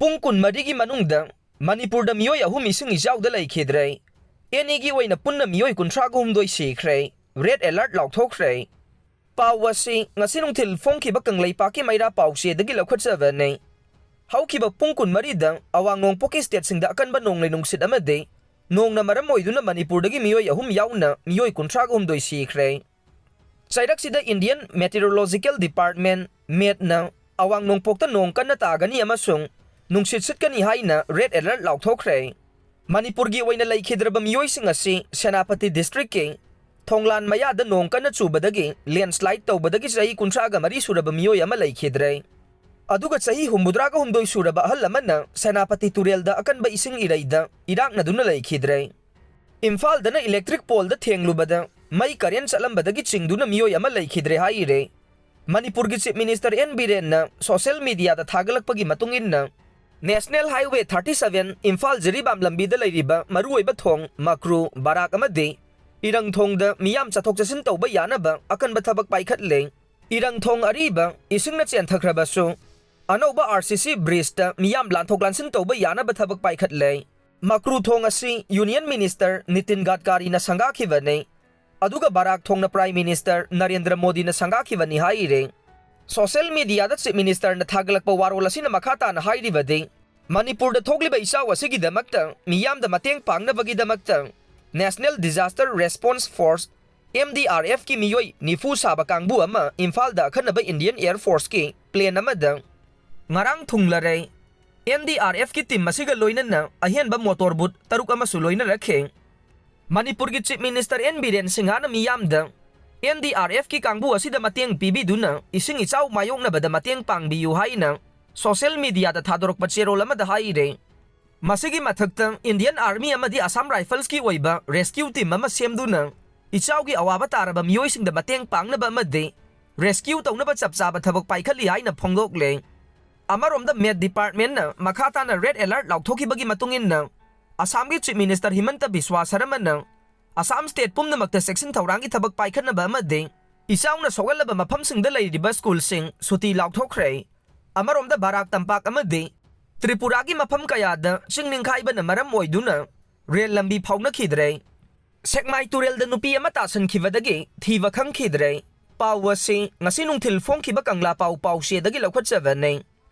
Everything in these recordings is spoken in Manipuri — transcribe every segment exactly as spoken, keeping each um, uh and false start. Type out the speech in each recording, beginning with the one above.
ꯄꯨꯡ ꯀꯨꯟꯃꯔꯤꯒꯤ ꯃꯅꯨꯡꯗ ꯃꯅꯤꯄꯨꯔꯗ ꯃꯤꯑꯣꯏ ꯑꯍꯨꯝ ꯏꯁꯤꯡ ꯏꯆꯥꯎꯗ ꯂꯩꯈꯤꯗ꯭ꯔꯦ꯫ ꯑꯦꯅꯤꯒꯤ ꯑꯣꯏꯅ ꯄꯨꯟꯅ ꯃꯤꯑꯣꯏ ꯀꯨꯟꯊ꯭ꯔꯥꯒ ꯍꯨꯝꯗꯣꯏ ꯁꯤꯈ꯭ꯔꯦ꯫ ꯔꯦꯗ ꯑꯦꯂꯔꯠ ꯂꯥꯎꯊꯣꯛꯈ꯭ꯔꯦ꯫ ꯄꯥꯎ ꯑꯁꯤ ꯉꯁꯤ ꯅꯨꯡꯊꯤꯜ ꯐꯣꯡꯈꯤꯕ ꯀꯪꯂꯩꯄꯥꯛꯀꯤ ꯃꯩꯔꯥ ꯄꯥꯎꯆꯦꯗꯒꯤ ꯂꯧꯈꯠꯆꯕꯅꯤ꯫ ꯍꯧꯈꯤꯕ ꯄꯨꯡ ꯀꯨꯟꯃꯔꯤꯗ ꯑꯋꯥꯡ ꯅꯣꯡꯄꯣꯛꯀꯤ ꯁ꯭ꯇꯦꯠꯁꯤꯡꯗ ꯑꯀꯟꯕ ꯅꯣꯡꯂꯩ ꯅꯨꯡꯁꯤꯠ ꯑꯃꯗꯤ ꯅꯣꯡꯅ ꯃꯔꯝ ꯑꯣꯏꯗꯨꯅ ꯃꯅꯤꯄꯨꯔꯗꯒꯤ ꯃꯤꯑꯣꯏ ꯑꯍꯨꯝ ꯌꯥꯎꯅ ꯃꯤꯑꯣꯏ ꯀꯨꯟꯊ꯭ꯔꯥꯒ ꯍꯨꯝꯗꯣꯏ ꯁꯤꯈ꯭ꯔꯦ꯫ ꯆꯩꯔꯛꯁꯤꯗ Indian Meteorological Department, ꯃꯦꯠꯅ ꯑꯋꯥꯡ ꯅꯣꯡꯄꯣꯛꯇ ꯅꯣꯡ ꯀꯟꯅ ꯇꯥꯒꯅꯤ ꯑꯃꯁꯨꯡ ꯅꯨꯡꯁꯤꯠ ꯁꯤꯠꯀꯅꯤ ꯍꯥꯏꯅ ꯔꯦꯗ ꯑꯦꯂꯔꯠ ꯂꯥꯎꯊꯣꯛꯈ꯭ꯔꯦ꯫ ꯃꯅꯤꯄꯨꯔꯒꯤ ꯑꯣꯏꯅ ꯂꯩꯈꯤꯗ꯭ꯔꯕ ꯃꯤꯑꯣꯏꯁꯤꯡ ꯑꯁꯤ ꯁꯦꯅꯥꯄꯇꯤ ꯗꯤꯁꯇ꯭ꯔꯤꯛꯀꯤ ꯊꯣꯡꯂꯥꯟ ꯃꯌꯥꯗ ꯅꯣꯡ ꯀꯟꯅ ꯆꯨꯕꯗꯒꯤ ꯂꯦꯟꯁꯂꯥꯏꯗ ꯇꯧꯕꯗꯒꯤ ꯆꯍꯤ ꯀꯨꯟꯊ꯭ꯔꯥꯒ ꯃꯔꯤ ꯁꯨꯔꯕ ꯃꯤꯑꯣꯏ ꯑꯃ ꯂꯩꯈꯤꯗ꯭ꯔꯦ꯫ ꯑꯗꯨꯒ ꯆꯍꯤ ꯍꯨꯝꯐꯨꯇꯔꯥꯒ ꯍꯨꯝꯗꯣꯏ ꯁꯨꯔꯕ ꯑꯍꯜ ꯑꯃꯅ ꯁꯦꯅꯥꯄꯇꯤ ꯇꯨꯔꯦꯜꯗ ꯑꯀꯟꯕ ꯏꯁꯤꯡ ꯏꯔꯩꯗ ꯏꯔꯥꯛꯅꯗꯨꯅ ꯂꯩꯈꯤꯗ꯭ꯔꯦ꯫ ꯏꯝꯐꯥꯜꯗꯅ ꯏꯂꯦꯛꯇ꯭ꯔꯤꯛ ꯄꯣꯜꯗ ꯊꯦꯡꯂꯨꯕꯗ ꯃꯩ ꯀꯔꯦꯟ ꯆꯠꯂꯝꯕꯗꯒꯤ ꯆꯤꯡꯗꯨꯅ ꯃꯤꯑꯣꯏ ꯑꯃ ꯂꯩꯈꯤꯗ꯭ꯔꯦ ꯍꯥꯏꯔꯦ꯫ ꯃꯅꯤꯄꯨꯔꯒꯤ ꯆꯤꯐ ꯃꯤꯅꯤꯁꯇꯔ ꯑꯦꯟ ꯕꯤꯔꯦꯟꯅ ꯁꯣꯁꯦꯜ ꯃꯤꯗꯤꯌꯥꯗ ꯊꯥꯒꯠꯂꯛꯄꯒꯤ ꯃꯇꯨꯡ ꯏꯟꯅ, national highway thirty seven Imphal Jiribam ꯂꯝꯕꯤꯗ ꯂꯩꯔꯤꯕ ꯃꯔꯨꯑꯣꯏꯕ ꯊꯣꯡ ꯃꯀ꯭ꯔꯨ, ꯕꯔꯥꯛ ꯑꯃꯗꯤ ꯏꯔꯪ ꯊꯣꯡꯗ ꯃꯤꯌꯥꯝ ꯆꯠꯊꯣꯛ ꯆꯠꯁꯤꯟ ꯇꯧꯕ ꯌꯥꯅꯕ ꯑꯀꯟꯕ ꯊꯕꯛ ꯄꯥꯏꯈꯠꯂꯦ꯫ ꯏꯔꯪ ꯊꯣꯡ ꯑꯔꯤꯕ ꯏꯁꯤꯡꯅ ꯆꯦꯟꯊꯈ꯭ꯔꯕꯁꯨ, ꯑꯅꯧꯕ ꯑꯥꯔ ꯁꯤ ꯁꯤ ꯕ꯭ꯔꯤꯖꯇ ꯃꯤꯌꯥꯝ ꯂꯥꯟꯊꯣꯛ ꯂꯥꯟꯁꯤꯟ ꯇꯧꯕ ꯌꯥꯅꯕ ꯊꯕꯛ ꯄꯥꯏꯈꯠꯂꯦ꯫ ꯃꯀ꯭ꯔꯨ ꯊꯣꯡ ꯑꯁꯤ ꯌꯨꯅꯤꯌꯟ ꯃꯤꯅꯤꯁꯇꯔ ꯅꯤꯇꯤꯟ ꯒꯗꯀꯥꯔꯤꯅ ꯁꯪꯒꯥꯈꯤꯕꯅꯤ, ꯑꯗꯨꯒ ꯕꯔꯥꯛ ꯊꯣꯡꯅ ꯄ꯭ꯔꯥꯏꯝ ꯃꯤꯅꯤꯁꯇꯔ ꯅꯔꯦꯟꯗ꯭ꯔ ꯃꯣꯗꯤꯅ ꯁꯪꯒꯥꯈꯤꯕꯅꯤ ꯍꯥꯏꯔꯤ꯫ ꯁꯣꯁꯦꯜ ꯃꯤꯗꯤꯌꯥꯗ ꯆꯤꯐ ꯃꯤꯅꯤꯁꯇꯔꯅ ꯊꯥꯒꯠꯂꯛꯄ ꯋꯥꯔꯣꯜ ꯑꯁꯤꯅ ꯃꯈꯥ ꯇꯥꯅ ꯍꯥꯏꯔꯤꯕꯗꯤ, ꯃꯅꯤꯄꯨꯔꯗ ꯊꯣꯛꯂꯤꯕ ꯏꯆꯥꯎ ꯑꯁꯤꯒꯤꯗꯃꯛꯇ ꯃꯤꯌꯥꯝꯗ ꯃꯇꯦꯡ ꯄꯥꯡꯅꯕꯒꯤꯗꯃꯛꯇ National Disaster Response Force, M D R ꯑꯦꯐꯀꯤ ꯃꯤꯑꯣꯏ ꯅꯤꯐꯨ ꯁꯥꯕ ꯀꯥꯡꯕꯨ ꯑꯃ ꯏꯝꯐꯥꯜꯗ ꯑꯈꯟꯅꯕ ꯏꯟꯗꯤꯌꯟ ꯑꯦꯌꯔ ꯐꯣꯔꯁꯀꯤ ꯄ꯭ꯂꯦꯟ ꯑꯃꯗ ꯉꯔꯥꯡ ꯊꯨꯡꯂꯔꯦ꯫ ꯑꯦꯟ ꯗꯤ ꯑꯥꯔ ꯑꯦꯐꯀꯤ ꯇꯤꯝ ꯑꯁꯤꯒ ꯂꯣꯏꯅꯅ ꯑꯍꯦꯟꯕ ꯃꯣꯇꯣꯔ ꯕꯣꯠ ꯇꯔꯨꯛ ꯑꯃꯁꯨ ꯂꯣꯏꯅꯔꯛꯈꯤ꯫ ꯃꯅꯤꯄꯨꯔꯒꯤ ꯆꯤꯐ ꯃꯤꯅꯤꯁꯇꯔ ꯑꯦꯟ ꯕꯤꯔꯦꯟ ꯁꯤꯡꯍꯅ ꯃꯤꯌꯥꯝꯗ ꯑꯦꯟ ꯗꯤ ꯑꯥꯔ ꯑꯦꯐꯀꯤ ꯀꯥꯡꯕꯨ ꯑꯁꯤꯗ ꯃꯇꯦꯡ ꯄꯤꯕꯤꯗꯨꯅ ꯏꯁꯤꯡ ꯏꯆꯥꯎ ꯃꯥꯌꯣꯛꯅꯕꯗ ꯃꯇꯦꯡ ꯄꯥꯡꯕꯤꯌꯨ ꯍꯥꯏꯅ ꯁꯣꯁꯦꯜ ꯃꯤꯗꯤꯌꯥꯗ ꯊꯥꯗꯣꯔꯛꯄ ꯆꯦꯔꯣꯜ ꯑꯃꯗ ꯍꯥꯏꯔꯦ꯫ ꯃꯁꯤꯒꯤ ꯃꯊꯛꯇ ꯏꯟꯗꯤꯌꯟ ꯑꯥꯔꯃꯤ ꯑꯃꯗꯤ ꯑꯁꯥꯝ ꯔꯥꯏꯐꯜꯁꯀꯤ ꯑꯣꯏꯕ ꯔꯦꯁꯀ꯭ꯌꯨ ꯇꯤꯝ ꯑꯃ ꯁꯦꯝꯗꯨꯅ ꯏꯆꯥꯎꯒꯤ ꯑꯋꯥꯕ ꯇꯥꯔꯕ ꯃꯤꯑꯣꯏꯁꯤꯡꯗ ꯃꯇꯦꯡ ꯄꯥꯡꯅꯕ ꯑꯃꯗꯤ ꯔꯦꯁꯀ꯭ꯌꯨ ꯇꯧꯅꯕ ꯆꯞ ꯆꯥꯕ ꯊꯕꯛ ꯄꯥꯏꯈꯠꯂꯤ ꯍꯥꯏꯅ ꯐꯣꯡꯗꯣꯛꯂꯦ꯫ ꯑꯃꯔꯣꯝꯗ ꯃꯦꯠ ꯗꯤꯄꯥꯔꯠꯃꯦꯟꯠꯅ ꯃꯈꯥ ꯇꯥꯅ ꯔꯦꯗ ꯑꯦꯂꯔꯠ ꯂꯥꯎꯊꯣꯛꯈꯤꯕꯒꯤ ꯃꯇꯨꯡ ꯏꯟꯅ ꯑꯁꯥꯝꯒꯤ ꯆꯤꯐ ꯃꯤꯅꯤꯁꯇꯔ ꯍꯤꯃꯟꯇ ꯕꯤꯁ꯭ꯋꯥ ꯁꯔꯃꯅ ꯑꯁꯥꯝ ꯁ꯭ꯇꯦꯠ ꯄꯨꯝꯅꯃꯛꯇ ꯆꯦꯛꯁꯤꯟ ꯊꯧꯔꯥꯡꯒꯤ ꯊꯕꯛ ꯄꯥꯏꯈꯠꯅꯕ ꯑꯃꯗꯤ ꯏꯆꯥꯎꯅ ꯁꯣꯛꯍꯜꯂꯕ ꯃꯐꯝꯁꯤꯡꯗ ꯂꯩꯔꯤꯕ ꯁ꯭ꯀꯨꯜꯁꯤꯡ ꯁꯨꯇꯤ ꯂꯥꯎꯊꯣꯛꯈ꯭ꯔꯦ꯫ ꯑꯃꯔꯣꯝꯗ ꯕꯔꯥꯛ ꯇꯝꯄꯥꯛ ꯑꯃꯗꯤ ꯇ꯭ꯔꯤꯄꯨꯔꯥꯒꯤ ꯃꯐꯝ ꯀꯌꯥꯗ ꯆꯤꯡ ꯅꯤꯡꯈꯥꯏꯕꯅ ꯃꯔꯝ ꯑꯣꯏꯗꯨꯅ ꯔꯦꯜ ꯂꯝꯕꯤ ꯐꯥꯎꯅꯈꯤꯗ꯭ꯔꯦ꯫ ꯁꯦꯛꯃꯥꯏ ꯇꯨꯔꯦꯜꯗ ꯅꯨꯄꯤ ꯑꯃ ꯇꯥꯁꯟꯈꯤꯕꯗꯒꯤ ꯊꯤꯕ ꯈꯪꯈꯤꯗ꯭ꯔꯦ꯫ ꯄꯥꯎ ꯑꯁꯤ ꯉꯁꯤ ꯅꯨꯡꯊꯤꯜ ꯐꯣꯡꯈꯤꯕ ꯀꯪꯂꯥ ꯄꯥꯎ ꯄꯥꯎꯆꯦꯗꯒꯤ ꯂꯧꯈꯠꯆꯕꯅꯤ꯫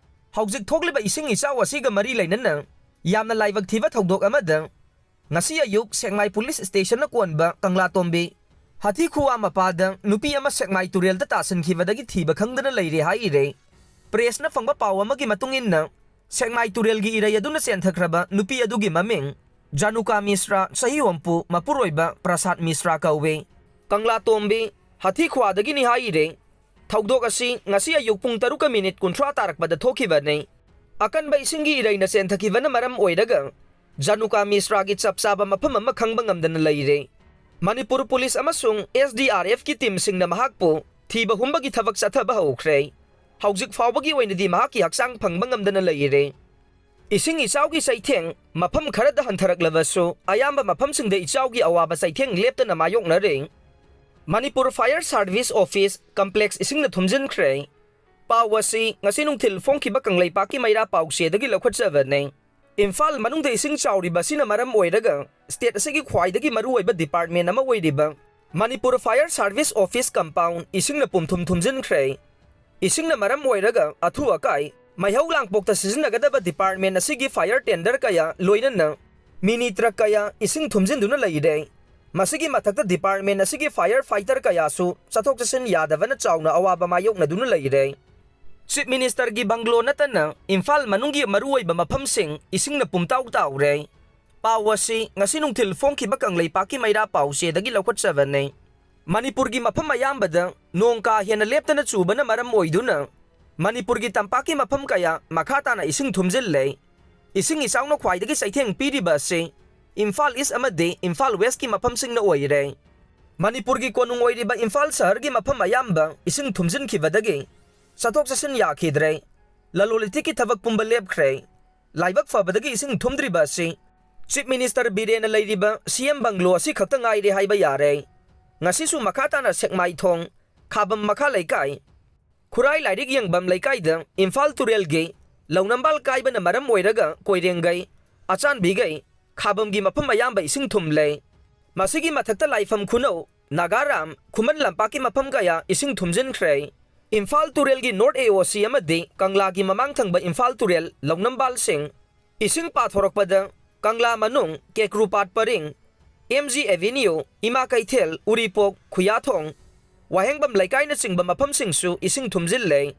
ꯍꯧꯖꯤꯛ ꯊꯣꯛꯂꯤꯕ ꯏꯁꯤꯡ ꯏꯆꯥꯎ ꯑꯁꯤꯒ ꯃꯔꯤ ꯂꯩꯅꯅ ꯌꯥꯝꯅ ꯂꯥꯏꯕꯛ ꯊꯤꯕ ꯊꯧꯗꯣꯛ ꯑꯃꯗ ꯉꯁꯤ ꯑꯌꯨꯛ ꯁꯦꯛꯃꯥꯏ ꯄꯨꯂꯤꯁ ꯁ꯭ꯇꯦꯁꯟꯅ ꯀꯣꯟꯕ ꯀꯪꯂꯥꯇꯣꯝꯕꯤ ꯍꯥꯊꯤꯈꯨꯋꯥ ꯃꯄꯥꯗ ꯅꯨꯄꯤ ꯑꯃ ꯁꯦꯛꯃꯥꯏ ꯇꯨꯔꯦꯜꯗ ꯇꯥꯁꯤꯟꯈꯤꯕꯗꯒꯤ ꯊꯤꯕ ꯈꯪꯗꯅ ꯂꯩꯔꯦ ꯍꯥꯏꯔꯦ꯫ ꯄ꯭ꯔꯦꯁꯅ ꯐꯪꯕ ꯄꯥꯎ ꯑꯃꯒꯤ ꯃꯇꯨꯡ ꯏꯟꯅ, ꯁꯦꯛꯃꯥꯏ ꯇꯨꯔꯦꯜꯒꯤ ꯏꯔꯩ ꯑꯗꯨꯅ ꯆꯦꯟꯊꯈ꯭ꯔꯕ ꯅꯨꯄꯤ ꯑꯗꯨꯒꯤ ꯃꯃꯤꯡ ꯖꯥꯅꯨꯀꯥ ꯃꯤꯁ꯭ꯔꯥ, ꯆꯍꯤ ꯍꯨꯝꯐꯨ, ꯃꯄꯨꯔꯣꯏꯕ ꯄ꯭ꯔꯁꯥꯗ ꯃꯤꯁ꯭ꯔꯥ ꯀꯧꯏ꯫ ꯀꯪꯂꯥꯇꯣꯝꯕꯤ ꯍꯥꯊꯤꯈꯨꯋꯥꯗꯒꯤꯅꯤ ꯍꯥꯏꯔꯦ꯫ ꯊꯧꯗꯣꯛ ꯑꯁꯤ ꯉꯁꯤ ꯑꯌꯨꯛ ꯄꯨꯡ ꯇꯔꯨꯛꯀ ꯃꯤꯅꯤꯠ ꯀꯨꯟꯊ꯭ꯔꯥ ꯇꯥꯔꯛꯄꯗ ꯊꯣꯛꯈꯤꯕꯅꯤ꯫ ꯑꯀꯟꯕ ꯏꯁꯤꯡꯒꯤ ꯏꯔꯩꯅ ꯆꯦꯟꯊꯈꯤꯕꯅ ꯃꯔꯝ ꯑꯣꯏꯔꯒ ꯖꯥꯅꯨꯀꯥ ꯃꯤꯁ꯭ꯔꯥꯒꯤ ꯆꯞ ꯆꯥꯕ ꯃꯐꯝ ꯑꯃ ꯈꯪꯕ ꯉꯝꯗꯅ ꯂꯩꯔꯦ꯫ ꯃꯅꯤꯄꯨꯔ ꯄꯨꯂꯤꯁ ꯑꯃꯁꯨꯡ ꯑꯦꯁ ꯗꯤ ꯑꯥꯔ ꯑꯦꯐꯀꯤ ꯇꯤꯝꯁꯤꯡꯅ ꯃꯍꯥꯛꯄꯨ ꯊꯤꯕ ꯍꯨꯝꯕꯒꯤ ꯊꯕꯛ ꯆꯠꯊꯕ ꯍꯧꯈ꯭ꯔꯦ꯫ ꯍꯧꯖꯤꯛ ꯐꯥꯎꯕꯒꯤ ꯑꯣꯏꯅꯗꯤ ꯃꯍꯥꯛꯀꯤ ꯍꯛꯆꯥꯡ ꯐꯪꯕ ꯉꯝꯗꯅ ꯂꯩꯔꯦ꯫ ꯏꯁꯤꯡ ꯏꯆꯥꯎꯒꯤ ꯆꯩꯊꯦꯡ ꯃꯐꯝ ꯈꯔꯗ ꯍꯟꯊꯔꯛꯂꯕꯁꯨ, ꯑꯌꯥꯝꯕ ꯃꯐꯝꯁꯤꯡꯗ ꯏꯆꯥꯎꯒꯤ ꯑꯋꯥꯕ ꯆꯩꯊꯦꯡ ꯂꯦꯞꯇꯅ ꯃꯥꯌꯣꯛꯅꯔꯦ꯫ Manipur fire service office complex ꯏꯁꯤꯡꯅ ꯊꯨꯝꯖꯤꯟꯈ꯭ꯔꯦ꯫ ꯄꯥꯎ ꯑꯁꯤ ꯉꯁꯤ ꯅꯨꯡꯊꯤꯜ ꯐꯣꯡꯈꯤꯕ ꯀꯪꯂꯩꯄꯥꯛꯀꯤ ꯃꯩꯔꯥ ꯄꯥꯎꯆꯦꯗꯒꯤ ꯂꯧꯈꯠꯆꯕꯅꯤ꯫ ꯏꯝꯐꯥꯜ ꯃꯅꯨꯡꯗ ꯏꯁꯤꯡ ꯆꯥꯎꯔꯤꯕ ꯑꯁꯤꯅ ꯃꯔꯝ ꯑꯣꯏꯔꯒ ꯁ꯭ꯇꯦꯠ ꯑꯁꯤꯒꯤ ꯈ꯭ꯋꯥꯏꯗꯒꯤ ꯃꯔꯨꯑꯣꯏꯕ ꯗꯤꯄꯥꯔꯠꯃꯦꯟ ꯑꯃ ꯑꯣꯏꯔꯤꯕ Manipur fire service office compound ꯏꯁꯤꯡꯅ ꯄꯨꯝꯊꯨꯝ ꯊꯨꯝꯖꯤꯟꯈ꯭ꯔꯦ꯫ ꯏꯁꯤꯡꯅ ꯃꯔꯝ ꯑꯣꯏꯔꯒ ꯑꯊꯨ ꯑꯀꯥꯏ ꯃꯩꯍꯧ ꯂꯥꯡꯄꯣꯛꯇ ꯁꯤꯖꯤꯟꯅꯒꯗꯕ ꯗꯤꯄꯥꯔꯠꯃꯦꯟ ꯑꯁꯤꯒꯤ ꯐꯥꯌꯔ ꯇꯦꯟꯗꯔ ꯀꯌꯥ, ꯂꯣꯏꯅꯅ ꯃꯤꯅꯤ ꯇ꯭ꯔꯛ ꯀꯌꯥ ꯏꯁꯤꯡ ꯊꯨꯝꯖꯤꯟꯗꯨꯅ ꯂꯩꯔꯦ꯫ ꯃꯁꯤꯒꯤ ꯃꯊꯛꯇ ꯗꯤꯄꯥꯔꯠꯃꯦꯟ ꯑꯁꯤꯒꯤ ꯐꯥꯌꯔ ꯐꯥꯏꯇꯔ ꯀꯌꯥꯁꯨ ꯆꯠꯊꯣꯛ ꯆꯠꯁꯤꯟ ꯌꯥꯗꯕꯅ ꯆꯥꯎꯅ ꯑꯋꯥꯕ ꯃꯥꯌꯣꯛꯅꯗꯨꯅ ꯂꯩꯔꯦ꯫ ꯆꯤꯐ ꯃꯤꯅꯤꯁꯇꯔꯒꯤ ꯕꯪꯒ꯭ꯂꯣ ꯅꯠꯇꯅ ꯏꯝꯐꯥꯜ ꯃꯅꯨꯡꯒꯤ ꯃꯔꯨꯑꯣꯏꯕ ꯃꯐꯝꯁꯤꯡ ꯏꯁꯤꯡꯅ ꯄꯨꯝꯇꯥꯎ ꯇꯥꯎꯔꯦ꯫ ꯄꯥꯎ ꯑꯁꯤ ꯉꯁꯤ ꯅꯨꯡꯊꯤꯜ ꯐꯣꯡꯈꯤꯕ ꯀꯪꯂꯩꯄꯥꯛꯀꯤ ꯃꯩꯔꯥ ꯄꯥꯎꯆꯦꯗꯒꯤ ꯂꯧꯈꯠꯆꯕꯅꯤ꯫ ꯃꯅꯤꯄꯨꯔꯒꯤ ꯃꯐꯝ ꯑꯌꯥꯝꯕꯗ ꯅꯣꯡ ꯀꯥ ꯍꯦꯟꯅ ꯂꯦꯞꯇꯅ ꯆꯨꯕꯅ ꯃꯔꯝ ꯑꯣꯏꯗꯨꯅ ꯃꯅꯤꯄꯨꯔꯒꯤ ꯇꯝꯄꯥꯛꯀꯤ ꯃꯐꯝ ꯀꯌꯥ ꯃꯈꯥ ꯇꯥꯅ ꯏꯁꯤꯡ ꯊꯨꯝꯖꯤꯜꯂꯦ꯫ ꯏꯁꯤꯡ ꯏꯆꯥꯎꯅ ꯈ꯭ꯋꯥꯏꯗꯒꯤ ꯆꯩꯊꯦꯡ ꯄꯤꯔꯤꯕ ꯑꯁꯤ ꯏꯝꯐꯥꯜ ꯏꯁ ꯑꯃꯗꯤ ꯏꯝꯐꯥꯜ ꯋꯦꯁꯀꯤ ꯃꯐꯝꯁꯤꯡꯅ ꯑꯣꯏꯔꯦ꯫ ꯃꯅꯤꯄꯨꯔꯒꯤ ꯀꯣꯅꯨꯡ ꯑꯣꯏꯔꯤꯕ ꯏꯝꯐꯥꯜ ꯁꯍꯔꯒꯤ ꯃꯐꯝ ꯑꯌꯥꯝꯕ ꯏꯁꯤꯡ ꯊꯨꯝꯖꯤꯟꯈꯤꯕꯗꯒꯤ ꯆꯠꯊꯣꯛ ꯆꯠꯁꯤꯟ ꯌꯥꯈꯤꯗ꯭ꯔꯦ꯫ ꯂꯂꯣꯟ ꯏꯇꯤꯛꯀꯤ ꯊꯕꯛ ꯄꯨꯝꯕ ꯂꯦꯞꯈ꯭ꯔꯦ꯫ ꯂꯥꯏꯕꯛ ꯐꯕꯗꯒꯤ ꯏꯁꯤꯡ ꯊꯨꯝꯗ꯭ꯔꯤꯕ ꯑꯁꯤ ꯆꯤꯐ ꯃꯤꯅꯤꯁꯇꯔ ꯕꯤꯔꯦꯟꯅ ꯂꯩꯔꯤꯕ ꯁꯤ ꯑꯦꯝ ꯕꯪꯒ꯭ꯂꯣ ꯑꯁꯤ ꯈꯛꯇ ꯉꯥꯏꯔꯦ ꯍꯥꯏꯕ ꯌꯥꯔꯦ꯫ ꯉꯁꯤꯁꯨ ꯃꯈꯥ ꯇꯥꯅ ꯁꯦꯛꯃꯥꯏꯊꯣꯡ, ꯈꯥꯕꯝ ꯃꯈꯥ ꯂꯩꯀꯥꯏ, ꯈꯨꯔꯥꯏ ꯂꯥꯏꯔꯤꯛ ꯌꯦꯡꯐꯝ ꯂꯩꯀꯥꯏꯗ ꯏꯝꯐꯥꯜ ꯇꯨꯔꯦꯜꯒꯤ ꯂꯧꯅꯝꯕꯥꯜ ꯀꯥꯏꯕꯅ ꯃꯔꯝ ꯑꯣꯏꯔꯒ ꯀꯣꯏꯔꯦꯡꯒꯩ, ꯑꯆꯥꯟꯕꯤꯒꯩ, ꯈꯥꯕꯝꯒꯤ ꯃꯐꯝ ꯑꯌꯥꯝꯕ ꯏꯁꯤꯡ ꯊꯨꯝꯂꯦ꯫ ꯃꯁꯤꯒꯤ ꯃꯊꯛꯇ ꯂꯥꯏꯐꯝ ꯈꯨꯅꯧ, ꯅꯥꯒꯥꯔꯥꯝ, ꯈꯨꯃꯟ ꯂꯝꯄꯥꯛꯀꯤ ꯃꯐꯝ ꯀꯌꯥ ꯏꯁꯤꯡ ꯊꯨꯝꯖꯤꯟꯈ꯭ꯔꯦ꯫ ꯏꯝꯐꯥꯜ ꯇꯨꯔꯦꯜꯒꯤ ꯅꯣꯔꯠ ꯑꯦ ꯑꯣ ꯁꯤ ꯑꯃꯗꯤ ꯀꯪꯂꯥꯒꯤ ꯃꯃꯥꯡ ꯊꯪꯕ ꯏꯝꯐꯥꯜ ꯇꯨꯔꯦꯜ ꯂꯧꯅꯝꯕꯥꯜꯁꯤꯡ ꯏꯁꯤꯡ ꯄꯥꯊꯣꯔꯛꯄꯗ ꯀꯪꯂꯥ ꯃꯅꯨꯡ, ꯀꯦꯀ꯭ꯔꯨꯄꯥꯠ ꯄꯔꯤꯡ, ꯑꯦꯝ ꯖꯤ ꯑꯦꯚꯦꯅ꯭ꯌꯨ, ꯏꯃꯥ ꯀꯩꯊꯦꯜ, ꯎꯔꯤꯄꯣꯛ, ꯈꯨꯌꯥꯊꯣꯡ, ꯋꯥꯍꯦꯡꯕꯝ ꯂꯩꯀꯥꯏꯅꯆꯤꯡꯕ ꯃꯐꯝꯁꯤꯡꯁꯨ ꯏꯁꯤꯡ ꯊꯨꯝꯖꯤꯜꯂꯦ꯫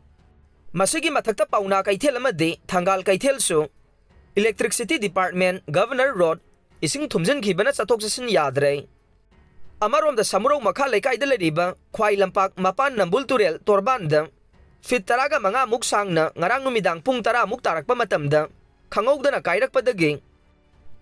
ꯃꯁꯤꯒꯤ ꯃꯊꯛꯇ ꯄꯥꯎꯅꯥ ꯀꯩꯊꯦꯜ ꯑꯃꯗꯤ ꯊꯪꯒꯥꯜ ꯀꯩꯊꯦꯜꯁꯨ Electricity Department, Governor Road, ꯏꯁꯤꯡ ꯊꯨꯝꯖꯤꯟꯈꯤꯕꯅ ꯆꯠꯊꯣꯛ ꯆꯠꯁꯤꯟ ꯌꯥꯗ꯭ꯔꯦ꯫ ꯑꯃꯔꯣꯝꯗ ꯁꯃꯨꯔꯧ ꯃꯈꯥ ꯂꯩꯀꯥꯏꯗ ꯂꯩꯔꯤꯕ ꯈ꯭ꯋꯥꯏ ꯂꯝꯄꯥꯛ ꯃꯄꯥꯟ ꯅꯝꯕꯨꯜ ꯇꯨꯔꯦꯜ ꯇꯣꯔꯕꯥꯟꯗ ꯐꯤꯠ ꯇꯔꯥꯒ ꯃꯉꯥꯃꯨꯛ ꯁꯥꯡꯅ ꯉꯔꯥꯡ ꯅꯨꯃꯤꯗꯥꯡ ꯄꯨꯡ ꯇꯔꯥꯃꯨꯛ ꯇꯥꯔꯛꯄ ꯃꯇꯝꯗ ꯈꯪꯍꯧꯗꯅ ꯀꯥꯏꯔꯛꯄꯗꯒꯤ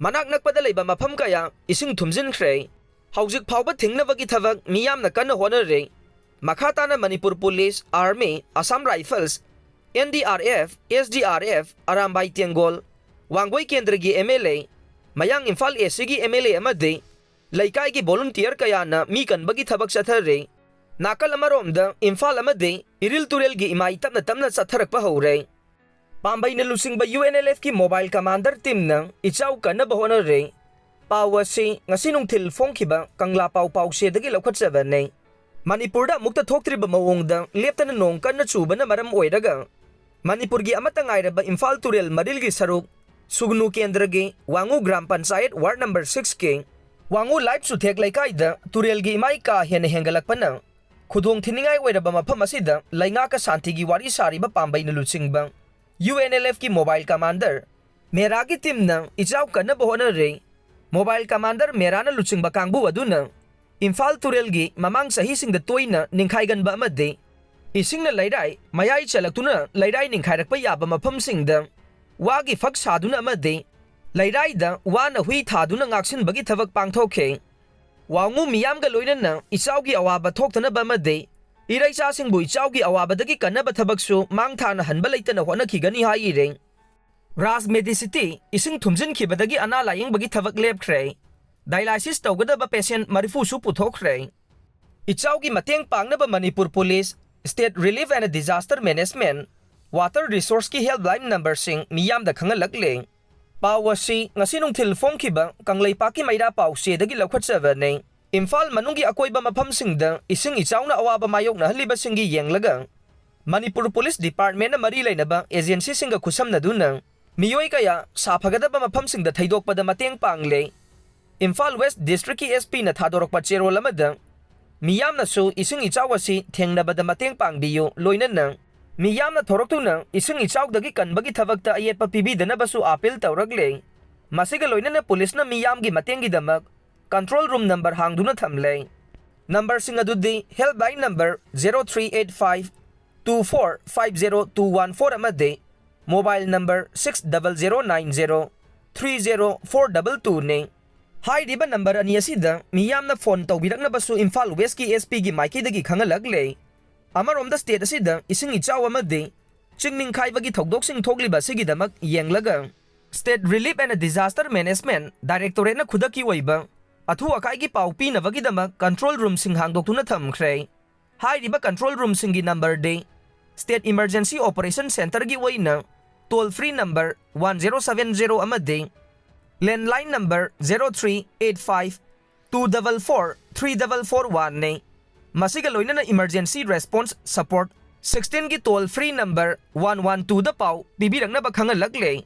ꯃꯅꯥꯛ ꯅꯛꯄꯗ ꯂꯩꯕ ꯃꯐꯝ ꯀꯌꯥ ꯏꯁꯤꯡ ꯊꯨꯝꯖꯤꯟꯈ꯭ꯔꯦ꯫ ꯍꯧꯖꯤꯛ ꯐꯥꯎꯕ ꯊꯤꯡꯅꯕꯒꯤ ꯊꯕꯛ ꯃꯤꯌꯥꯝꯅ ꯀꯟꯅ ꯍꯣꯠꯅꯔꯤ꯫ ꯃꯈꯥ ꯇꯥꯅ Manipur police, army, Assam rifles, N D R F, S D R F, Arambai Tenggol, Wangoi ꯀꯦꯟꯗ꯭ꯔꯒꯤ ꯑꯦꯝ ꯑꯦꯜ ꯑꯦ, ꯃꯌꯥꯡ ꯏꯝꯐꯥꯜ ꯑꯦ ꯁꯤꯒꯤ ꯑꯦꯝ ꯑꯦꯜ ꯑꯦ ꯑꯃꯗꯤ ꯂꯩꯀꯥꯏꯒꯤ ꯚꯣꯂꯨꯟꯇꯤꯌꯔ ꯀꯌꯥꯅ ꯃꯤ ꯀꯟꯕꯒꯤ ꯊꯕꯛ ꯆꯠꯊꯔꯤ꯫ ꯅꯥꯀꯜ ꯑꯃꯔꯣꯝꯗ ꯏꯝꯐꯥꯜ ꯑꯃꯗꯤ ꯏꯔꯤꯜ ꯇꯨꯔꯦꯜꯒꯤ ꯏꯃꯥꯏ ꯇꯞꯅ ꯇꯞꯅ ꯆꯠꯊꯔꯛꯄ ꯍꯧꯔꯦ꯫ ꯄꯥꯝꯕꯩꯅ ꯂꯨꯆꯤꯡꯕ ꯌꯨ ꯑꯦꯟ ꯑꯦꯜ ꯑꯦꯐꯀꯤ ꯃꯣꯕꯥꯏꯜ ꯀꯃꯥꯟꯗꯔ ꯇꯤꯝꯅ ꯏꯆꯥꯎ ꯀꯟꯅꯕ ꯍꯣꯠꯅꯔꯦ꯫ ꯄꯥꯎ ꯑꯁꯤ ꯉꯁꯤ ꯅꯨꯡꯊꯤꯜ ꯐꯣꯡꯈꯤꯕ ꯀꯪꯂꯥ ꯄꯥꯎ ꯄꯥꯎꯆꯦꯗꯒꯤ ꯂꯧꯈꯠꯆꯕꯅꯤ꯫ ꯃꯅꯤꯄꯨꯔꯗ ꯑꯃꯨꯛꯇ ꯊꯣꯛꯇ꯭ꯔꯤꯕ ꯃꯑꯣꯡꯗ ꯂꯦꯞꯇꯅ ꯅꯣꯡ ꯀꯟꯅ ꯆꯨꯕꯅ ꯃꯔꯝ ꯑꯣꯏꯔꯒ ꯃꯅꯤꯄꯨꯔꯒꯤ ꯑꯃꯠꯇ ꯉꯥꯏꯔꯕ ꯏꯝꯐꯥꯜ ꯇꯨꯔꯦꯜ ꯃꯔꯤꯜꯒꯤ ꯁꯔꯨꯛ ꯁꯨꯒꯅꯨ ꯀꯦꯟꯗ꯭ꯔꯒꯤ ꯋꯥꯉꯨ ꯒ꯭ꯔꯥꯝ ꯄꯟꯆꯥꯌꯠ ꯋꯥꯔꯗ ꯅꯝꯕꯔ ꯁꯤꯛꯁꯀꯤ ꯋꯥꯉꯨ ꯂꯥꯏꯞ ꯆꯨꯊꯦꯛ ꯂꯩꯀꯥꯏꯗ ꯇꯨꯔꯦꯜꯒꯤ ꯏꯃꯥꯏ ꯀꯥ ꯍꯦꯟꯅ ꯍꯦꯟꯒꯠꯂꯛꯄꯅ ꯈꯨꯗꯣꯡ ꯊꯤꯅꯤꯡꯉꯥꯏ ꯑꯣꯏꯔꯕ ꯃꯐꯝ ꯑꯁꯤꯗ ꯂꯩꯉꯥꯛꯀ ꯁꯥꯟꯇꯤꯒꯤ ꯋꯥꯔꯤ ꯁꯥꯔꯤꯕ ꯄꯥꯝꯕꯩꯅ ꯂꯨꯆꯤꯡꯕ ꯌꯨ ꯑꯦꯟ ꯑꯦꯜ ꯑꯦꯐꯀꯤ ꯃꯣꯕꯥꯏꯜ ꯀꯃꯥꯟꯗꯔ ꯃꯦꯔꯥꯒꯤ ꯇꯤꯝꯅ ꯏꯆꯥꯎ ꯀꯟꯅꯕ ꯍꯣꯠꯅꯔꯤ꯫ ꯃꯣꯕꯥꯏꯜ ꯀꯃꯥꯟꯗꯔ ꯃꯦꯔꯥꯅ ꯂꯨꯆꯤꯡꯕ ꯀꯥꯡꯕꯨ ꯑꯗꯨꯅ ꯏꯝꯐꯥꯜ ꯇꯨꯔꯦꯜꯒꯤ ꯃꯃꯥꯡ ꯆꯍꯤꯁꯤꯡꯗ ꯇꯣꯏꯅ ꯅꯤꯡꯈꯥꯏꯒꯟꯕ ꯑꯃꯗꯤ ꯏꯁꯤꯡꯅ ꯂꯩꯔꯥꯏ ꯃꯌꯥꯏ ꯆꯜꯂꯛꯇꯨꯅ ꯂꯩꯔꯥꯏ ꯅꯤꯡꯈꯥꯏꯔꯛꯄ ꯌꯥꯕ ꯃꯐꯝꯁꯤꯡꯗ ꯋꯥꯒꯤ ꯐꯛ ꯁꯥꯗꯨꯅ ꯑꯃꯗꯤ ꯂꯩꯔꯥꯏꯗ ꯋꯥꯅ ꯍꯨꯏ ꯊꯥꯗꯨꯅ ꯉꯥꯛꯁꯤꯟꯕꯒꯤ ꯊꯕꯛ ꯄꯥꯡꯊꯣꯛꯈꯤ꯫ ꯋꯥꯉꯨ ꯃꯤꯌꯥꯝꯒ ꯂꯣꯏꯅꯅ ꯏꯆꯥꯎꯒꯤ ꯑꯋꯥꯕ ꯊꯣꯛꯇꯅꯕ ꯑꯃꯗꯤ ꯏꯔꯩꯆꯥꯁꯤꯡꯕꯨ ꯏꯆꯥꯎꯒꯤ ꯑꯋꯥꯕꯗꯒꯤ ꯀꯟꯅꯕ ꯊꯕꯛꯁꯨ ꯃꯥꯡ ꯊꯥꯅ ꯍꯟꯕ ꯂꯩꯇꯅ ꯍꯣꯠꯅꯈꯤꯒꯅꯤ ꯍꯥꯏꯔꯤ꯫ ꯔꯥꯖ ꯃꯦꯗꯤꯁꯤꯇꯤ ꯏꯁꯤꯡ ꯊꯨꯝꯖꯤꯟꯈꯤꯕꯗꯒꯤ ꯑꯅꯥ ꯂꯥꯌꯦꯡꯕꯒꯤ ꯊꯕꯛ ꯂꯦꯞꯈ꯭ꯔꯦ꯫ ꯗꯥꯏꯂꯥꯏꯁꯤꯁ ꯇꯧꯒꯗꯕ ꯄꯦꯁꯦꯟ ꯃꯔꯤꯐꯨꯁꯨ ꯄꯨꯊꯣꯛꯈ꯭ꯔꯦ꯫ ꯏꯆꯥꯎꯒꯤ ꯃꯇꯦꯡ ꯄꯥꯡꯅꯕ Manipur police, State Relief and Disaster Management, Water Resource ꯀꯤ helpline number ꯁꯤꯡ ꯃꯤꯌꯥꯝꯗ ꯈꯪꯍꯜꯂꯛꯂꯦ꯫ ꯄꯥꯎ ꯑꯁꯤ ꯉꯁꯤ ꯅꯨꯡꯊꯤꯜ ꯐꯣꯡꯈꯤꯕ ꯀꯪꯂꯩꯄꯥꯛꯀꯤ ꯃꯩꯔꯥ ꯄꯥꯎꯆꯦꯗꯒꯤ ꯂꯧꯈꯠꯆꯕꯅꯤ꯫ ꯏꯝꯐꯥꯜ ꯃꯅꯨꯡꯒꯤ ꯑꯀꯣꯏꯕ ꯃꯐꯝꯁꯤꯡꯗ ꯏꯁꯤꯡ ꯏꯆꯥꯎꯅ ꯑꯋꯥꯕ ꯃꯥꯌꯣꯛꯅꯍꯜꯂꯤꯕꯁꯤꯡꯒꯤ ꯌꯦꯡꯂꯒ, ꯃꯅꯤꯄꯨꯔ ꯄꯨꯂꯤꯁ ꯗꯤꯄꯥꯔꯠꯃꯦꯟꯅ ꯃꯔꯤ ꯂꯩꯅꯕ ꯑꯦꯖꯦꯟꯁꯤꯁꯤꯡꯒ ꯈꯨꯠꯁꯝꯅꯗꯨꯅ ꯃꯤꯑꯣꯏ ꯀꯌꯥ ꯁꯥꯐꯒꯗꯕ ꯃꯐꯝꯁꯤꯡꯗ ꯊꯩꯗꯣꯛꯄꯗ ꯃꯇꯦꯡ ꯄꯥꯡꯂꯦ꯫ ꯏꯝꯐꯥꯜ ꯋꯦꯁ ꯗꯤꯁꯇ꯭ꯔꯤꯛꯀꯤ S P ꯅ ꯊꯥꯗꯣꯔꯛꯄ ꯆꯦꯔꯣꯜ ꯑꯃꯗ, ꯃꯤꯌꯥꯝꯅꯁꯨ ꯏꯁꯤꯡ ꯏꯆꯥꯎ ꯑꯁꯤ ꯊꯦꯡꯅꯕꯗ ꯃꯇꯦꯡ ꯄꯥꯡꯕꯤꯌꯨ, ꯂꯣꯏꯅꯅ ꯃꯤꯌꯥꯝꯅ ꯊꯣꯔꯛꯇꯨꯅ ꯏꯁꯤꯡ ꯏꯆꯥꯎꯗꯒꯤ ꯀꯟꯕꯒꯤ ꯊꯕꯛꯇ ꯑꯌꯦꯠꯄ ꯄꯤꯕꯤꯗꯅꯕꯁꯨ ꯑꯥꯄꯤꯜ ꯇꯧꯔꯛꯂꯦ꯫ ꯃꯁꯤꯒ ꯂꯣꯏꯅꯅ ꯄꯨꯂꯤꯁꯅ ꯃꯤꯌꯥꯝꯒꯤ ꯃꯇꯦꯡꯒꯤꯗꯃꯛ control room number ꯍꯥꯡꯗꯨꯅ ꯊꯝꯂꯦ꯫ Number ꯁꯤꯡ ꯑꯗꯨꯗꯤ helpline number zero three eight five two four five zero two one four ꯑꯃꯗꯤ mobile number six double zero nine zero three zero four double two ꯅꯤ꯫ ꯍꯥꯏꯔꯤꯕ number ꯑꯅꯤ ꯑꯁꯤꯗ ꯃꯤꯌꯥꯝꯅ phone ꯇꯧꯕꯤꯔꯛꯅꯕꯁꯨ ꯏꯝꯐꯥꯜ ꯋꯦꯁꯀꯤ S P ꯒꯤ ꯃꯥꯏꯀꯩꯗꯒꯤ ꯈꯪꯍꯜꯂꯛꯂꯦ꯫ ꯑꯃꯔꯣꯝꯗ state ꯑꯁꯤꯗ ꯏꯁꯤꯡ ꯏꯆꯥꯎ ꯑꯃꯗꯤ ꯆꯤꯡ ꯅꯤꯡꯈꯥꯏꯕꯒꯤ ꯊꯧꯗꯣꯛꯁꯤꯡ ꯊꯣꯛꯂꯤꯕ ꯑꯁꯤꯒꯤꯗꯃꯛ ꯌꯦꯡꯂꯒ, State Relief and Disaster Management Directorate ꯅ ꯈꯨꯗꯛꯀꯤ ꯑꯣꯏꯕ ꯑꯊꯨ ꯑꯀꯥꯏꯒꯤ ꯄꯥꯎ ꯄꯤꯅꯕꯒꯤꯗꯃꯛ control room ꯁꯤꯡ ꯍꯥꯡꯗꯣꯛꯇꯨꯅ ꯊꯝꯈ꯭ꯔꯦ꯫ ꯍꯥꯏꯔꯤꯕ control room ꯁꯤꯡꯒꯤ number ꯗꯤ State Emergency Operation Center ꯒꯤ ꯑꯣꯏꯅ toll free number one zero seven zero ꯑꯃꯗꯤ landline number zero three eight five two double four three double four one ꯅꯤ꯫ ꯃꯁꯤꯒ ꯂꯣꯏꯅꯅ Emergency Response Support sixteen ꯒꯤ toll free number one one two ꯗ ꯄꯥꯎ ꯄꯤꯕꯤꯔꯛꯅꯕ ꯈꯪꯍꯜꯂꯛꯂꯦ꯫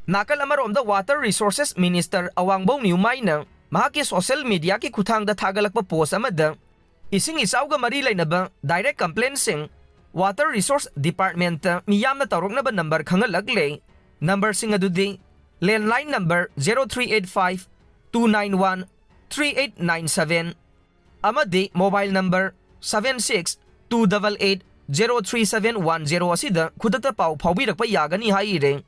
ꯅꯥꯀꯜ ꯑꯃꯔꯣꯝꯗ Water Resources Minister ꯑꯋꯥꯡꯕꯧ ꯅ꯭ꯌꯨꯃꯥꯏꯅ ꯃꯍꯥꯛꯀꯤ social media ꯒꯤ ꯈꯨꯠꯊꯥꯡꯗ ꯊꯥꯒꯠꯂꯛꯄ post ꯑꯃꯗ, ꯏꯁꯤꯡ ꯏꯆꯥꯎꯒ ꯃꯔꯤ ꯂꯩꯅꯕ direct complaint ꯁꯤꯡ Water Resource Department ꯇ ꯃꯤꯌꯥꯝꯅ ꯇꯧꯔꯛꯅꯕ number ꯈꯪꯍꯜꯂꯛꯂꯦ꯫ Number ꯁꯤꯡ ꯑꯗꯨꯗꯤ landline number zero three eight five two nine one three eight nine seven ꯑꯃꯗꯤ mobile number seven six two double eight zero three seven one zero ꯑꯁꯤꯗ ꯈꯨꯗꯛꯇ ꯄꯥꯎ ꯐꯥꯎꯕꯤꯔꯛꯄ ꯌꯥꯒꯅꯤ ꯍꯥꯏꯔꯦ꯫